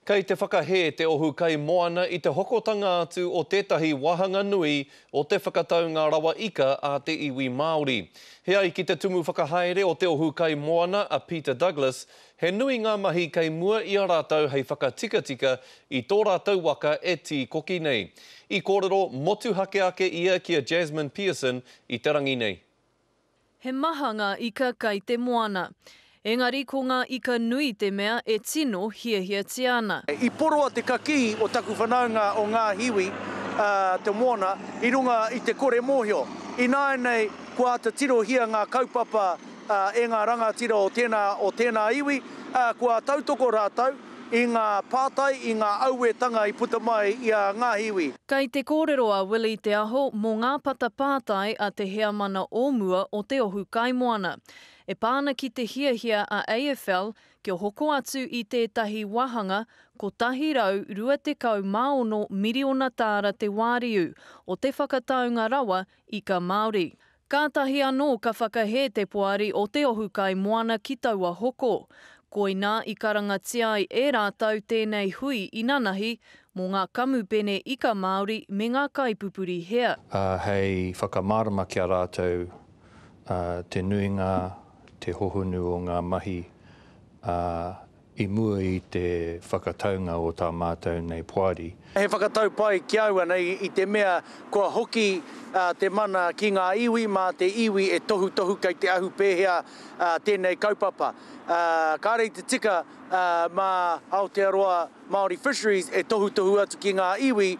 Kei te whakahē te Ohu Kaimoana i te hokotanga atu o tētahi wāhanga nui o te whakataunga rawa ika a te iwi Māori. He ai ki te Tumu Whakahaere o te Ohu Kaimoana a Peter Douglas, he nui ngā mahi kei mua i a rātou hei whakatikatika i tō rātou waka e tīkoki nei. I kōrero motuhake ake ia ki a Jasmine Pearson i te rangi nei. He maha ngā ika kai te moana. Engari ko ngā ika nui te mea e tino hiahiatia ana. I poroa te kakī o taku whanaunga o Ngā Hiwi, te moana, i runga i te kore mōhio. Ināianei kua āta tirohia ngā kaupapa e ngā rangatira o tēnā, o tēnā iwi, kua tautoko rātou i ngā pātai, i ngā auētanga i puta mai i a Ngāhiwi. Kei te kōrero a Willie Te Aho mō ngā pata pātai a te heamana o mua o Te Ohu Kaimoana e pā ana ki te hiahia a AFL kia hoko atu i tētahi wāhanga 126 miriona tāra te wāriu o te whakataunga rawa ika Māori. Kātahi anō ka whakahē te poari o Te Ohu Kai Moana ki taua hoko. Koinā i karangatia ai e rātou tēnei hui inanahi mō ngā kamupene ika Māori me ngā kaipupuri hea. Hei whakamārama ki a rātou te nuinga, te hohonu o ngā mahi i mua i te whakataunga o tā mātou nei poari. He whakatau pai ki au ana i te mea kua hoki te mana ki ngā iwi, mā te iwi e tohutohu kei te ahu pēhea tēnei kaupapa. Kāre i te tika mā Aotearoa Māori Fisheries e tohutohu atu ki ngā iwi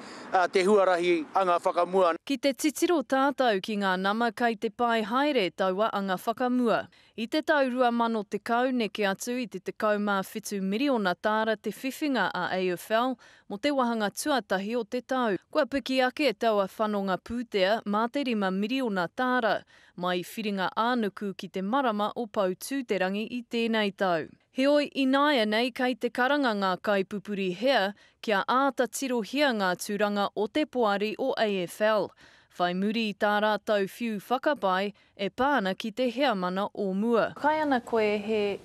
te huarahi anga whakamua. Ki te titiro tātou ki ngā nama kei te pae haere taua anga whakamua. I te tau 2010 neke atu i te 17 miriona tāra te whiwhinga a AFL mō te wāhanga tuatahi o te tau. Kua piki ake taua whanonga pūtea mā te rima miriona tāra, mai i Whiringa-ā-nuku ki te marama o Poutūterangi i tēnei tau. Heoi, ināianei kei te karanga ngā kaipupuri hea kia āta tirohia ngā tūranga o te poari o AFL, whai muri i tā rātou whiu whakapae E pā ana ki te heamana o mua. Kai ana koe he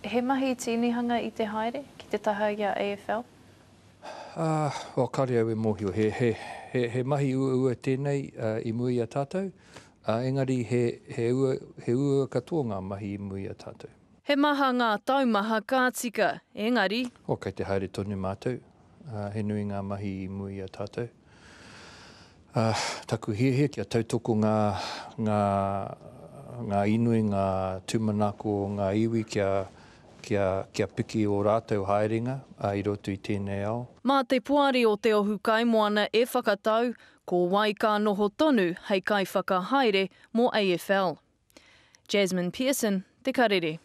he mahi tīnihanga i te haere ki te taha i a AFL? Ā, well, kāre au e mōhio. He, he, he, he mahi uaua tēnei i mua i a tātou, ā, engari he, he ua, he uaua katoa ngā mahi i mua i a tātou. He maha ngā taumaha ka tika, engari. Well, kei te haere tonu mātou. Ā, he nui ngā mahi i mua i a tātou. Ā, taku hiahia kia tautoko ngā, ngā, ngā inoi, ngā tūmanako o ngā iwi kia, kia, kia piki ō rātou haerenga, ā, i roto i tēnei ao. Mā te Poari o Te Ohu Kaimoana e whakatau ko wai ka noho tonu hei kaiwhakahaere mō AFL. Jasmine Pearson, Te Karere.